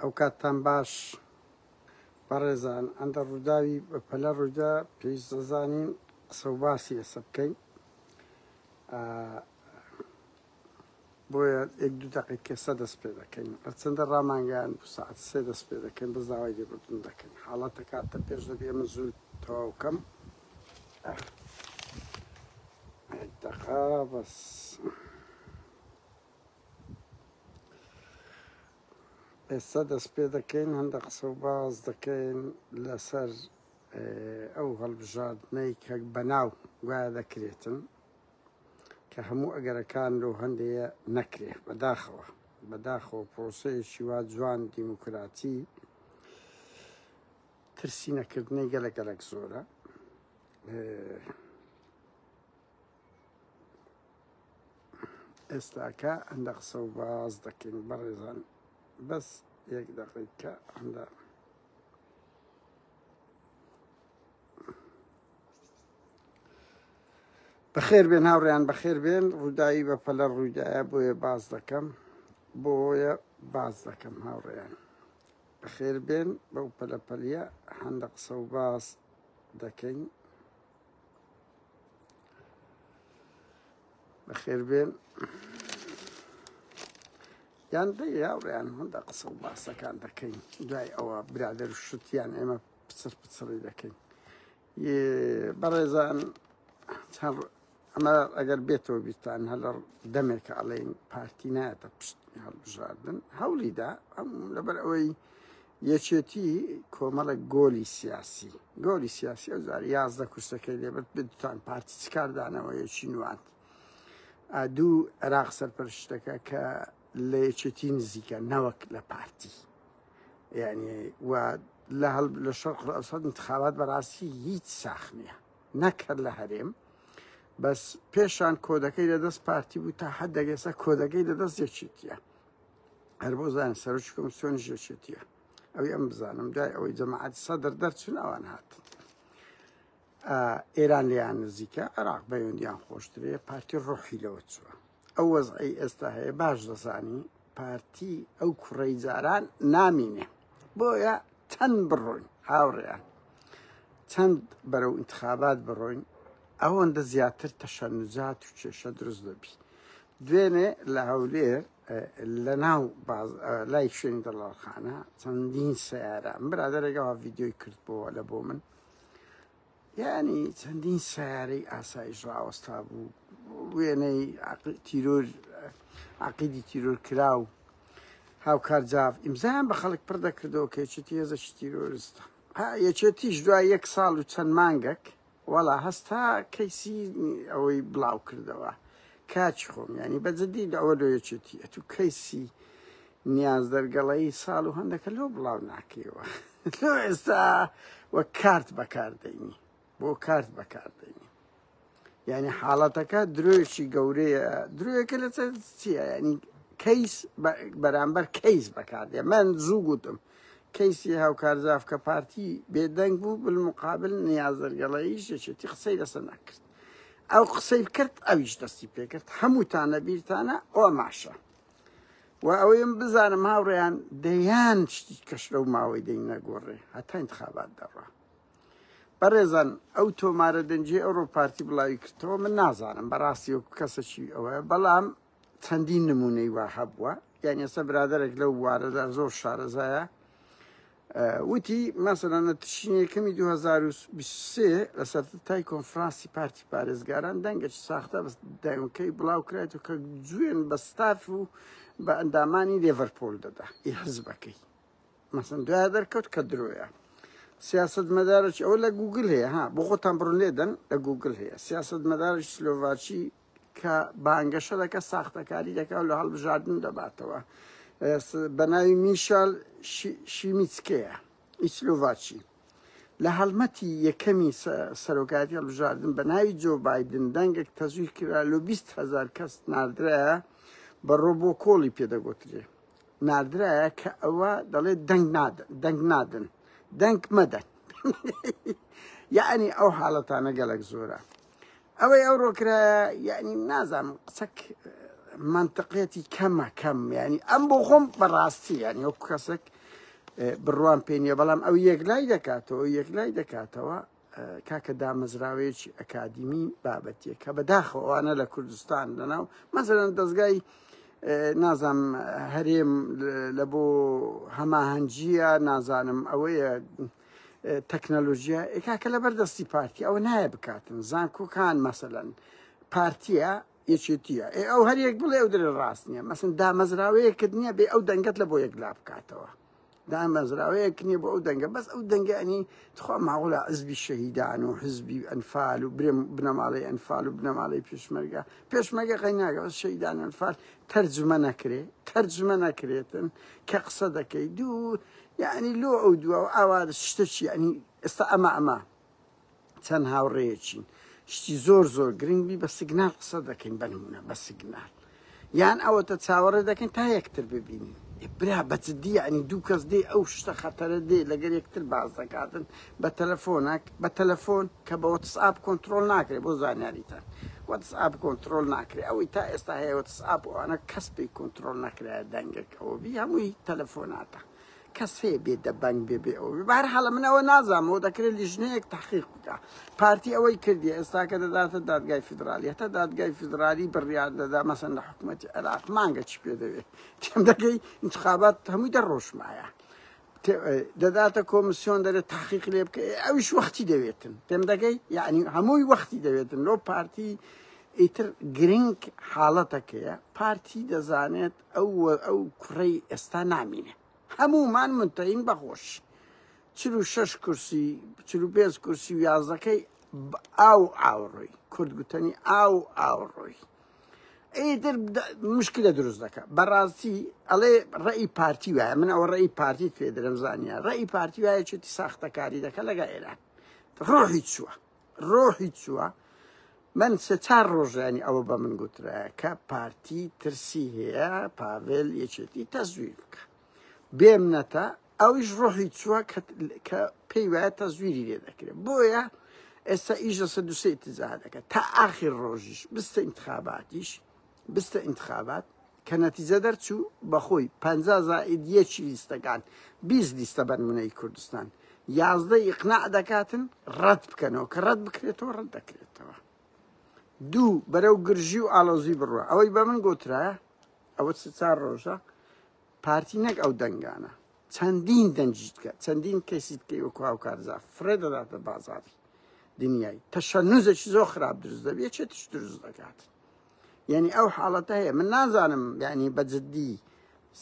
ئەوکاتتان باش بەڕێزان ئەندە ڕووداوی بە پەلە ڕوودا پێویست دەزانین قسە و باسی ئێستا بکەین بۆیە یەک دوو دقیقە دەست پێ دەکەین هەرچەندە ڕامانگەیان بوو ساعت سێ دەست پێ دەکەین بەس داوای لێبوردن دەکەین حاڵەتە کاتە پێش دەبێ من زوو تەواو کەم دقا بەس ئێستا دەست پێ دەکەین هەندە قسە و باز دەکەین لەسەر ئەو هەڵبژاردنەی کە بەناو گوایە دەکرێتن کە هەموو ئەگەرەکان لۆ هەندەیە نەکرێ بەداخەوە بەداخەوە پرۆسەیەکی وا جوان دیموکراتی ترسی نەکردنەی گەلە گەلک زۆرە. ئێستاکە هەندە قسە و باز دەکەین بەڕێزان بەس یەک دقیقە هەندە بەخێر بێن هاوڕیان بەخێر بێن ڕووداوی بە پەلە ڕوویدایە بۆیە باز دەکەم بۆیە باز دەکەم هاوڕێیان بەخێر بێن بەو پەلەپەلیە هەندە قسە و باس دەکەین بەخێر بێن یان دەی هاوڕێیان هەندە قسە و باسەکان دەکەین دوای ئەوە برادەر و شتیان ئێمە پچڕ پچڕی دەکەین بەڕێزان ئەمە ئەگەر بێتەوە بیرتان هەر لە دەمێکە ئەڵێن پارتی نایەتە پشت هەڵبژاردن هەوڵیدا ئەم لەبەر ئەوەی یەکێتی کۆمەڵە گۆلی سیاسی گۆلی سیاسی ئەو جار 11 کورسەکەی لێبرد بدتان پارتی چ کاردانەوەیەکی نواند دوو عێراق سەرپەرشتەکە کە لە یەکێتی نزیکە نەوەک لە پارتی یعنی و لە هەڵ لە شەرق ئەوسەد انتخابات بەڕاستی هیچ ساخ نییە نەک هەر لە هەرێم بەس پێشان کۆدەکەی لە دەست پارتی بوو تا حدێک ئێستا کۆدەکەی لە دەست یەکێتیە هەر بۆ زان سەرۆکی کۆمسیۆنیش یەکێتیە ئەوی ئەم بزانم دوای ئەوەی جەماعەت سەدر دەرچون ئەوان هاتن ئێران لێیان نزیکە عێراق بەیوەندیان خۆشترێ پارتی ڕۆحی لەوە چووە ئەو وەزعی ئێستا هەیە باش دەزانی پارتی ئەو کوڕەی جاران نامینێ بۆیە چەند بڕۆین هاوڕێیان چەند بەرەو انتخابات بڕۆین ئەوەندە زیاتر تەشەنوجات و کێشە دروست دەبی دوێنێ لە هەولێر لە ناو لای شوێنی دەڵاڵخانە چەندین سیارە برادەرێکەوە ڤیددیۆی کرد بۆوە لە بۆ من یعنی چەندین سیارەی ئاسایش ڕاوەستا بوو وێنەی تیرۆر عقیدی تیرۆر کراو هاوکار جاف ئیمزایان بە خەڵک پڕ دەکردەوە کە یەکێتی هێزەکی تیرۆرستە یەکێتیش دوای یەک ساڵ و چەند مانگەک وەڵا هەستا کەیسی ئەوەی بڵاو کردەوە کاچ خۆم ینی بە جدی ئەوە لۆ یەکێتی ئەتو کەیسی نیاز دەرگەڵەی ساڵ و هەندەکە لۆ بڵاو ناکەیەوە لۆ ئێستا وە کارت بەکاردەینی بۆ کارت بەکاردەینی یعنی حاڵەتەکە درۆیەکی گەورەیە درۆیەکە لە چییە ینی کەیس بەرامبەر کەیس بەکاردێ من زوو گوتم کەیسی هاوکار جاف کە پارتی بێدەنگ بوو بالمقابل نیازەرگەڵەیش یەکێتی قسەی لەسەر نەکرد ئەو قسەی کرد ئەویش دەستی پێکرد هەمووتانە بیرتانە ئەو ماشە و ئەوەیم بزانم هاوڕێیان دەیان شتی کەش لەو ماوەی دەین نەگۆڕێ هەتا انتخابات دەڕا بەڕێزان ئەو تۆمارە دەنگی ئەوڕۆ پارتی بڵاوی کردەوە من نازانم بەڕاستی وەکو کەسەکی ئەوەیە بەڵام چەندین نمونەی وا هەبووە یان ئێستا برادێک لەو بوارەدا زۆر شارەزایە وتی مەسەلەن لە تشرینی یەکەمی 2023 لە سەرتای کۆنفرانسی پارتی پارێزگاران دەنگێکی ساختە بەس دەنگەکەی بڵاو کرایەوە کە جوێن بە ستاف و بە ئەندامانی لێڤەرپۆل دەدا ئی حزبەکەی مەسەن دوای دەرکەوت کە درۆیە سیاست مەدارێکی ئەوە لە گوگل هەیە ها بۆ خۆتان بڕۆن لێدەن لە گوگل هەیە سیاست مەدارێکی سلۆڤاکی کە بانگەشە دەکە ساختەکاری دەکا و لە هەڵبژاردن دەباتەوە بە ناوی میشال شیمیچکەیە ئیسلۆڤاچی لە هەڵمەتی یەکەمی سەرۆکایەتی هەڵبژاردن بە ناوی جۆ بایدن دەنگێک تەزویر کرا لۆ 20 هزار کەس ناردرایە بە robocall ی پێدەگوترێ ناردرایە کە ئەوە دەڵێت دەنگ نادەن دەنگ نادەن دەنگ مەدەن یعنی ئەو حاڵەتانە گەلک زۆرە ئەوەی ئەوڕۆ کرایە یعنی نازانم قسەک منطقیەتی کەمە کەم ینی ئەم بۆ خۆم بەڕاستی ینی وەکو کەسێک بڕوام پێ نییە بەڵام ئەو یەکلای دەکاتەوە یەکلای دەکاتەوە کاکە دامەزراوەیەکی ئەکادیمی بابەتیە کە بەداخەوە ئەوانە لە کوردستان لەناو مەسەلەن دەستگای نازانم هەرێم لە بۆ هەماهەنگیە نازانم ئەوەیە تەکنەلۆژیا کاکە لەبەر دەستی پارتی ئەوە نایە بکاتن زانکۆکان مەسەلەن پارتیە یەکێتیە ئێ ئەو هەر یەک بڵێ ئەو درێ ڕاست نییە مەسن دامەزراوەیەکت نییە بێ ئەو دەنگەت لە بۆ یەک لا بکاتەوە دامەزراوەیەک نییە بۆ ئەو دەنگە بەس ئەو دەنگە ئەنی تخوا ماوڵە حزبی شەهیدان و حزبی ئەنفال و برێم بنەماڵەی ئەنفال و بنەماڵەی پێشمەرگە پێشمەرگە قەی ناگە بەس شەهیدان ئەنفال تەرجمە نەکرێ تەرجمە نەکرێتن کە قسە دەکەی دوو یعنی لۆ ئەو دووە و ئاوا شتەکی یعنی ئێستا ئەمە ئەمە چەند هاوڕێیەکین شتی زۆر زۆر گرنگ بی بە سگنال قسە دەکەین بەنمونە بە سگنال یان ئەوەتە چاوەڕێ دەکەین تا یەکتر ببینین برا بەجددی ینی دوو کەس دێ ئەو شتە خەتەرە دێ لەگەر یەکتر باز دەکاتن بە تەلەفۆنەک بە تەلەفۆن کە بە وەتسئاپ کۆنتترۆل ناکرێت بۆ زانیاریتان وەتسئاپ کۆنتترۆل ناکرێت ئەوەی تا ئێستا هەیە وەتسئاپ ئەوانە کەس پێی کۆنتترۆل نەکرایە دەنگێک ئەوە بی هەمووی تەلەفۆناتە کەس هەیە بێ دەبەنگ بێ بێ ئەوە بێ بەهەرحاڵ من ئەوە نازانمەوە دەکرێت لیژنەیەک تحقیق بکە پارتی ئەوەی کردی ئێستاکە دەداتە دادگای فیدرالی هەتا دادگای فیدرالی بڕیار دەدا مەسەن لە حکوومەتی عێراق مانگە چی پێ دەوێت تێم دەگەی انتخابات هەمووی دە ڕۆژ مایە دەداتە کۆمسیۆن دەرێت تحقیق لێ بکە ئەویش وەختی دەوێتن تێم دەگەی یعنی هەمووی وەختی دەوێتن لۆ پارتی ئیتر گرنگ حاڵەتەکەیە پارتی دەزانێت ئەو ئەو کوڕەی ئێستا نامینێ هەموومان منتەین بەخۆش 46 کورسی 45 کورسی و یازدەکەی ئاو ئاوڕۆی کورد گوتەنی ئاو ئاوڕۆی ئیتر مشکلە دروست دەکە بەڕاستی ئەڵێ ڕێی پارتی وایە من ئەوە ڕێی پارتی پێ درم زانیا ڕێی پارتی وایە چێتی ساختەکاری دەکە لەگە ئێران ڕۆحی چووە ڕۆحی چووە من سێ چار ڕۆژانی ئەوە بە من گوترایە کە پارتی ترسی هەیە پاڤێل یەکێتی تەزویر بکە بێمنەتە ئەویش ڕۆحی چووە کە پێی وایە تەزویری لێ دەکرێت بۆیە ئێستا ئیش لەسەر دوسێ ئیتجاه دەکات تا ئاخر ڕۆژیش بستە انتخاباتیش بستە انتخابات کە نەتیجە دەرچوو بەخۆی 50 زائد یەکی لیستەکان 20 لیستە بەنمونەی کوردستان 11 ئیقناع دەکاتن ڕەت بکەنەوە کە ڕەت بکرێتەوە ڕەت دەکرێتەوە دوو بەرەو گرژی و ئالۆزی بڕوە ئەوەی بە من گۆترایە ئەوە چار ڕۆژە پارتی نەک ئەو دەنگانە چەندین دەنگی بکە چەندین کەسی بکەی وەکو هاوکارزا فڕێ دەداتە بازاری دنیای تەشەنوزێکی زۆر خراپ دروست دەبێت چێتش دروست دەکات یعنی ئەو حاڵەتە هەیە من نازانم یعنی بە جدی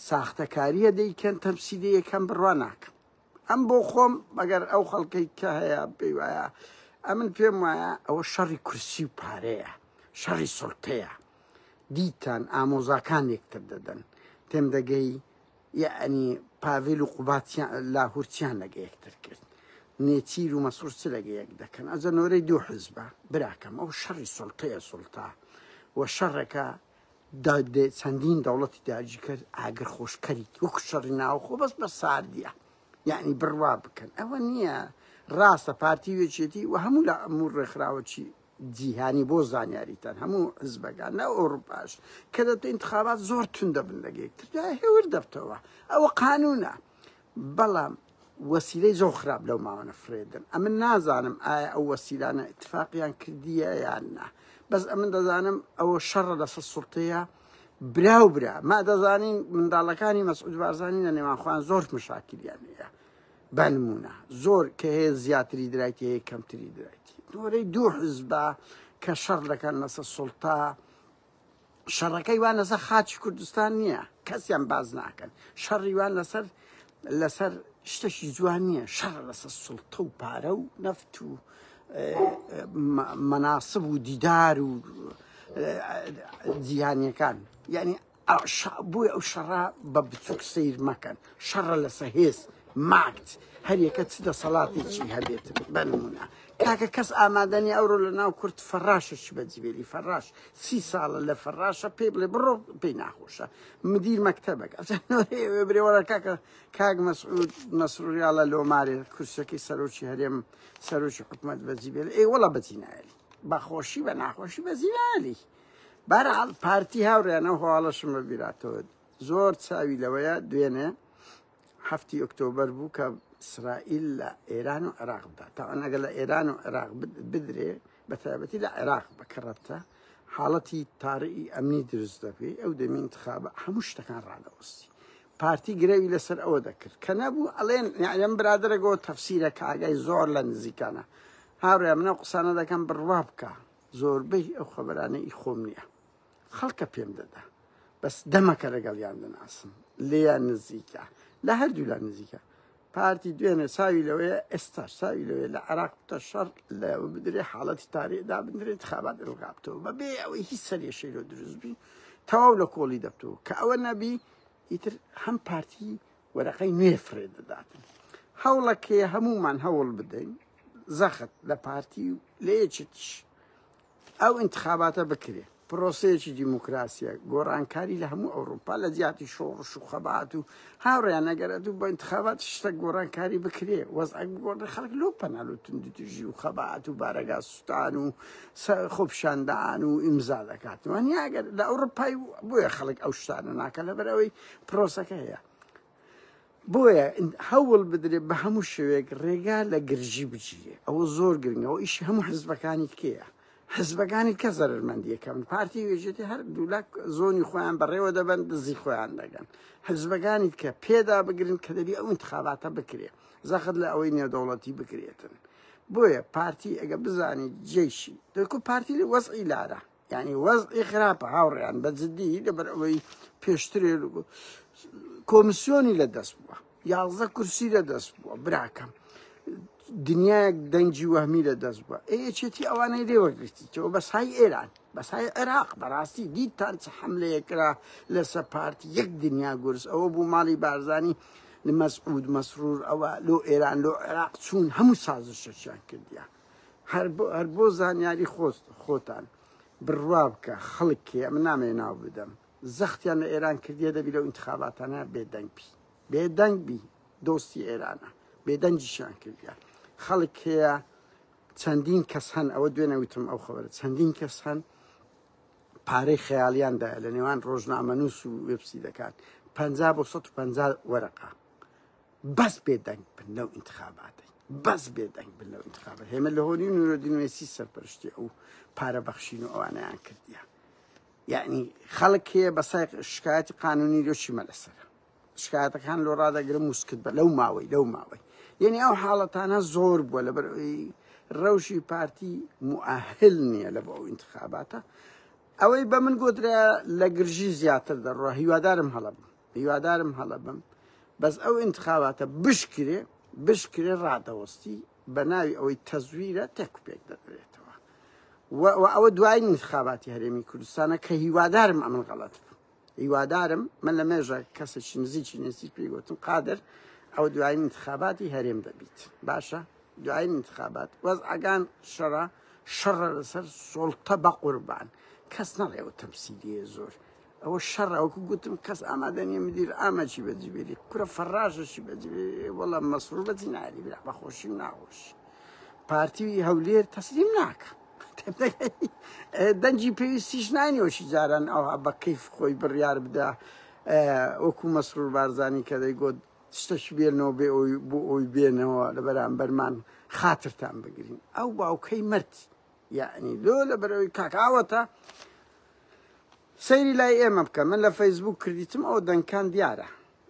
ساختەکاریە دەیکەن تەمسیلی یەکەم بڕوا ناکەم ئەم بۆ خۆم ئەگەر ئەو خەڵکەی کە هەیە پێی وایە ئەمن پێم وایە ئەوە شەڕی کورسی و پارەیە شەڕی سڵتەیە دیتان ئامۆزاکان یەکتر دەدەن تێم دەگەی یەعنی پاڤێل و قوباد لاهور چیان لەگە یەکتر کرد نێچیر و مەسرور چ لەگە یەک دەکەن ئەجە نۆرەی دوو حزبە براکەم ئەو شەڕی سوڵتەیە سوڵتە و شەڕێکە چەندین دەوڵەتی داگیرکەر ئاگر خۆشکەری وەک شەڕی ناوخۆ بەس بە ساردیە یعنی بڕوا بکەن ئەوە نییە ڕاستە پارتی وێچێتی و هەموو لە هەموو ڕێکخراوەکی جیهانی بۆ زانیاریتان هەموو حزبەکان نە ئەوروپاش کە دەبتە انتخابات زۆر تون دەبن لەگە یەکتر دوای هێور دەبتەوە ئەوە قانونە بەڵام وەسیلەی زۆر خراپ لەو ماوەنە فرێدن ئەمن نازانم ئایا ئەو وەسیلانە اتفاقیان کردیە یان نا بەس ئەمن دەزانم ئەوە شەڕە لەسەر سوڵتەیە برا و برا ما دەزانین منداڵەکانی مەسعود بارزانی لە نێوان خۆیان زۆر مشاکلیان هەیە بە نمونە زۆر کە هەیە زیاتری درایتی هەیە کەمتری درایتی دۆرەی دوو حزبە کە شەڕ دەکەن لەسەر سوڵتە شەڕەکەی وان لەسەر خاچی کوردستان نییە کەسیان باز ناکەن شەڕی وان لەسەر لەسەر شتەکی جوان نییە شەڕ لەسەر سوڵتە و پارە و نەفت و مەناسب و دیدار و جیهانیەکان یعنی بۆیە ئەو شەڕە بە بچوک سەیر مەکەن شەڕە لەسە هێز ماکت هەریەکە چ دەسەڵاتێکی هەبێت بەنمونە کاکە کەس ئامادەنی ئەوڕۆ لە ناو کورد فەڕاشەکی بەجیبێلی فەڕاش سی ساڵە لە فەڕاشە پێی بڵێ بڕۆ پێی ناخۆشە مدیر مەکتەبەک برێوەرە کاکە کاک مەسعود مەسروریاڵە لۆمارێ کورسەکەی سەرۆکی هەرێم سەرۆکی حکومەت بەجیبێل ئێ وەڵا بەجی نایەلی بەخۆشی بە ناخۆشی بەجی نایەلی بەرحاڵ پارتی هاوڕێیان ئەو هەواڵەشم بە بیراتەوە زۆر چاوی لەوەیە دوێنێ هەفتی ئۆکتۆبەر بوو کە ئیسرائیل لە ئێران و عێراق بدا. تاوان ئەگەر لە ئێران و عێراق بدرێ، بە تایبەتی لە عێراق بەکەڕەتە حاڵەتی تارئی ئەمنی دروست دەبێ، ئەو دەمی انتخابە هەموو شتەکان ڕادەوەستی. پارتی گرەوی لەسەر ئەوە دەکرد کە نەبوو ئەڵێن یعنی ئەم برادەرە گۆ تەفسیرە کە ئاگای زۆر لە نزیکانە. هاوڕێ من ئەو قسانە دەکەم بڕوا بکە زۆربەی ئەو خەبەرانە ئی خۆم نییە، خەڵکە پێم دەدا، بەس دەمەکە لەگەڵیان دەناسم، لێیان نزیکە، لە هەردوو لا نزیکە. پارتی دوێنێ چاوی لەوەیە، ئێستاش چاوی لەوەیە لە عێراق بتە شەڕ لە بدرێ حاڵەتی تاریخدا بندرێ انتخابات ئلغا بتەوە بەبێ ئەوەی هیچ سەرێشەی لۆ دروست بی، تەواو لە کۆڵی دەبتەوە. کە ئەوە نەبی ئیتر هەم پارتی وەرەقەی نوێ فرێ دەداتن. هەوڵەکەی هەمومان هەوڵ بدەین زەخت لە پارتی و لە یەکێتیش ئەو انتخاباتە بکرێ. پرۆسەیەکی دیموکراسیە، گۆڕانکاری لە هەموو ئەوروپا لە جیاتی شۆڕش و خەبات و هاوڕێیان ئەگەر ئەدوو بە انتخابات شتە گۆڕانکاری بکرێ، وەزعەک بگۆڕێ، خەڵک لۆ پەنا لۆ توندوتیژی و خەبات و بارەگا سوتان و خۆپیشاندان و ئیمزا دەکات. وانییە ئەگەر لە ئەوروپای بۆیە خەڵک ئەو شتانە ناکە لەبەر ئەوەی پرۆسەکە هەیە. بۆیە هەوڵ بدرێ بە هەموو شێوەیەک ڕێگا لە گرژی بگیرێ. ئەوە زۆر گرنگە، ئەوە ئیشی هەموو حزبەکانی کێیە. حزبەکانی کە زەرەرمەندیەکەن، پارتی و یەکێتی هەر دوولا زۆنی خۆیان بەڕێوە دەبەن، دزی خۆیان دەگەن. حزبەکانی کە پێدا بگرن کە دەبی ئەو انتخاباتە بکرێ، زەخت لە ئەوەی نێودەوڵەتی بکرێتن. بۆیە پارتی ئەگە بزانی جێشی دەکو پارتی لە وەزعی لارە، یعنی وەزعی خراپە هاوڕێیان بە جدی، لەبەر ئەوەی پێشترێ کۆمیسیۆنی لە دەست بووە، 11 کورسی لە دەست بووە، براکەم دنیایەک دەنگی وەهمی لە دەست بووە. ئێ یەکێتی ئەوانەی لێوەگرتیتەوە بە سای ئێران، بە سای عێراق. بەڕاستی دیتان چ حملەیە کرا لەسەر پارتی، یەک دنیا گورز. ئەوە بوو ماڵی بارزانی مەسعود مەسرور ئەوە لۆ ئێران لۆ عێراق چوون، هەموو سازشەکیان کردیان. هەر بۆ زانیاری خۆتان بڕوا بکە خەڵک کێ، ئەمن نامەوێ ناو بدەم، زەختیان لە ئێران کردیە دەبی لەو انتخاباتانە بێدەنگ بی، بێدەنگ بی، دۆستی ئێرانە، بێدەنگیشیان کردیە. خەڵک هەیە چەندین کەس هەن، ئەوە دوێنێ وتم ئەو خەبەرە، چەندین کەس هەن پارەی خەیاڵیاندایە لە نێوان ڕۆژنامەنووس و وێبسیدەکان 50 بۆ 150 وەرەقە، بەس بێدەنگ بن لەو انتخاباتەی، بەس بێدەنگ بن لەو انتخابات. هێمە لە هۆری نورەدین وێسی سەرپەرشتی ئەو پارە بەخشین و ئەوانەیان کردیە. یعنی خەڵک هەیە بە سای شکایەتی قانونی لۆ چیمە لەسەرە، شکایەتەکان لۆ ڕادەگرم وسکت بە لەو ماوەی، لەو ماوەی. یعنی ئەو حاڵەتانە زۆر بووە لەبەر ڕەوشی پارتی مؤهل نییە لە بۆ ئەو انتخاباتە. ئەوەی بە من گۆترا لە گرژی زیاتر دەڕوا، هیوادارم هەڵە بم، هیوادارم هەڵە بم، بەس ئەو انتخاباتە بشکرێ، بشکرێ ڕادەوەستی بە ناوی ئەوەی تەزویرە تێک و پێک دەدرێتەوە. و ئەوە دوایین انتخاباتی هەرێمی کوردستانە کە هیوادارم ئەمن غەڵەت بم، هیوادارم من لە مێژە کەسێکی نزیکی نزیک پێی گوتم قادر ئەو دوایین انتخاباتی هەرێم دەبیت. باشە دوایین انتخابات وەزعەکان شەڕە، شەڕە لەسەر سوڵتە بە قوربان، کەس نەڵێ ئەو تەمسیلیە زۆر، ئەوە شەڕە. وەکو گوتم کەس ئامادە نییە مدیر ئامەچی بەجیبێری، کورە فەڕاژەشی بەجیبێری، وەڵا مەسرور بەجی ناری برا، بەخۆشی و ناخۆشی پارتی هەولێر تەسلیم ناکە. دەنگی پێویستیش نانیەوەشی جاران ئەوها بە کەیف خۆی بڕیار بدا، وەکو مەسرور بارزانی کە دەیگوت شتەش بێنەوە بێ ئەوی بۆ ئەوی بێنەوە لە بەرامبەرمان خاترتان بگرین. ئەو باوکەی مرد، یعنی لۆ لە بەرەوەی کاکاوەتە سەیری لای ئێمە بکە. من لە فەیسبوک کردیتم ئەو دەنگکان دیارە،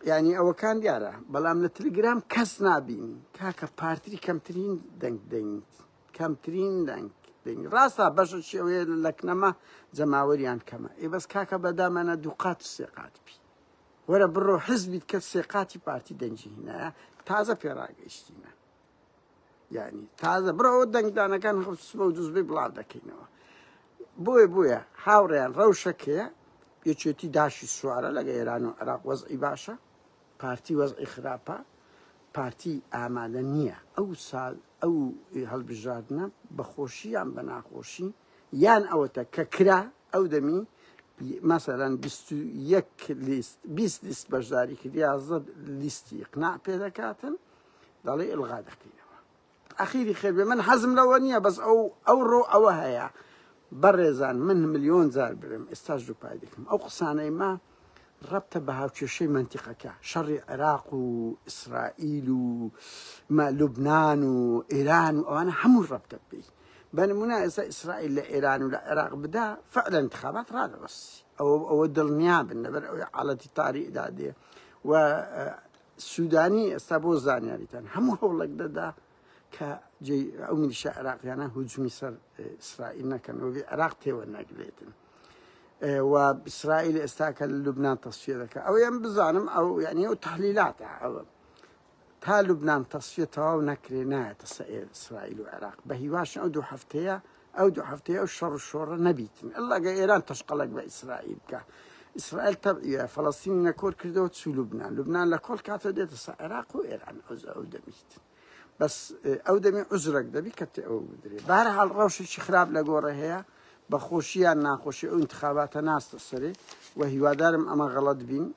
یعنی ئەوەکان دیارە، بەڵام لە تلگرام کەس نابینی. کاکە پارتری کەمترین دەنگ دەینیت، کەمترین دەنگ دەینی. ڕاستە بەشەکی ئەوەیە لە لەکنەمە جەماوەریان کەمە، ئێ بەس کاکە بەدامانە دوو قات و سێ قات بی. وەرە بڕۆ حزبیت کە سێ قاتی پارتی دەنگی هینایە، تازە پێڕاگەیشتینە. یعنی تازە بڕەوە دەنگدانەکان سبە و دوزبەی بڵاو دەکەینەوە. بۆیە بۆیە هاوڕێیان ڕەوشەکەیە یەکێتی داشی سوارە لەگە ئێران و عێراق وەزعی باشە، پارتی وەزعی خراپە، پارتی ئامادە نییە ئەو سال ئەو هەڵبژاردنە بەخۆشی یان بە ناخۆشی یان ئەوەتە کە کرا ئەو دەمی مەسەلەن 21 لیست 20 لیست بەشداری کرد، 11 لیستی ئقناع پێ دەکاتن، دەڵێ ئلغا دەکەینەوە. ئەخیری خێر بێ، من حەزم لەوە نییە، بەس ئەو ڕۆ ئەوە هەیە. بەڕێزان من ملیۆن جار برم ئێستاش دووپای دەکەم ئەو قسانەی ما ڕەبتە بە هاوکێشەی مەنتیقەکە، شەڕی عێراق و ئیسرائیل و لوبنان و ئێران و ئەوانە هەموو ڕەبتە پێی. بە نمونە ئێستا ئیسرائیل لە ئێران و لە عێراق بدا فعلا انتخابات ڕادەوەستی، ئەوە ئەوە دڵنیا بن لەبەر ئەوەی حاڵەتی تاریئدا دێ و سودانی ئێستا بۆ زانیاریتان هەموو هەوڵێک دەدا کە ئەو میلیشیا عێراقیانە هجومی سەر ئیسرائیل نەکەن و عێراق تێوە نەگرێتن. و ئیسرائیل ئێستا کە لە لوبناان تەسفیە دەکە ئەو ئەم بزانم ئەو یعنی ئەو تحلیلاتە ئەوە تا لوبناان تەسفیە تەواو نەکرێ نایەتە سەر ئیسرائیل و عێراق بە هیواشن ئەو دوو هەفتەیە ئەو دوو هەفتەیە ئەو شەڕ و شۆڕە نەبیتن ئەللاگە ئێران تەشقەڵک بە ئیسرائیل بکە ئیسرائیل تەبعیە فەڵەستین نەکۆر کردەوە چوو لوبناان لوبناان لە کۆڵ کاتە دێتە سەر عێراق و ئێران ئەو دەمیت بەس ئەو دەمی عوزرەک دەبی کە تێ ئەو بدرێ بەهەرحاڵ ڕەوشێکی خراپ لە گۆڕە هەیە بە خۆشی یان ناخۆشی ئەو انتخاباتە ناستە سەرێ و هیوادارم ئەمە غەڵەت بین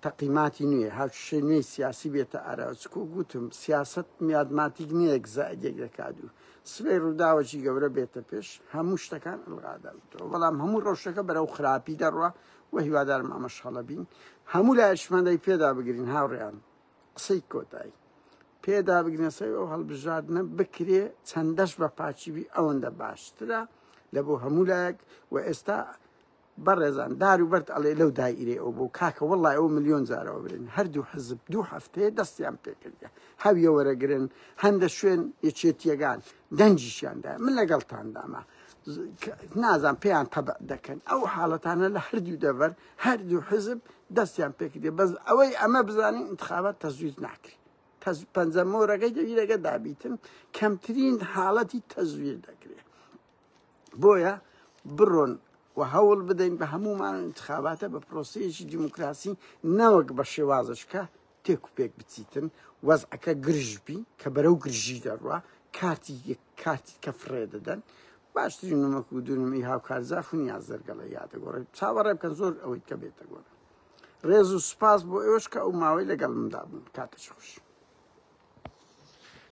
تەقیماتی نوێ هاوکێشەی نوێی سیاسی بێتە ئاراوە چکۆ گوتم سیاست میادماتیک نییە یەک زائد یەک دەکات و سبەی ڕووداوەکی گەورە بێتە پێش هەموو شتەکان ئەلغا دەبێتەوە بەڵام هەموو ڕەوشەکە بەرەو خراپی دەڕوا و هیوادارم ئەمەش هەڵە بین هەموو لایەکشمان دەی پێدا بگرین هاوڕێیان قسەی کۆتایی پێدا بگرنە سەر ئەو هەڵبژاردنە بکرێ چەندەش بە پاچی بی ئەوەندە باشترە لە بۆ هەموو لایەک و ئێستا بەڕێزان دار و بەرد ئەڵێ لەو دایرەی ئەو بوو کاکە وەڵای ئەو ملیۆن جارەوە برێن هەردوو حزب دوو هەفتەیە دەستیان پێکردە هەویە وەرەگرن هەندە شوێن یەکێتیەکان دەنگیشیاندا من لەگەڵتاندامە نازان پێیان تەبع دەکەن ئەو حاڵەتانە لە هەردوو دەڤەر هەردوو حزب دەستیان پێکردێ بەس ئەوەی ئەمە بزانین انتخابات تەزویر ناکرێت پەنجە مۆرەکەی دەویرەکە دابیتن کەمترین حاڵەتی تەزویر دەکرێت بۆیە بڕۆن و هەوڵ بدەین بە هەمومان انتخاباتە بە پرۆسەیەکی دیموکراسی نەوەک بە شێوازشکە تێک و پێک بچیتن وەزعەکە گرژ بی کە بەرەو گرژی دەڕوا کارتی کارتی کە فڕێ دەدەن باشترین نمەک و دونمی هاوکار جاف و نیاز زەرگەڵە یادەگۆڕێت چاوەڕێ بکەن زۆر ئەوەی کە بێتە گۆڕ ڕێز و سوپاس بۆ ئێوەش کە ئەو ماوەی لەگەڵمدا بوون کاتێکی خوش.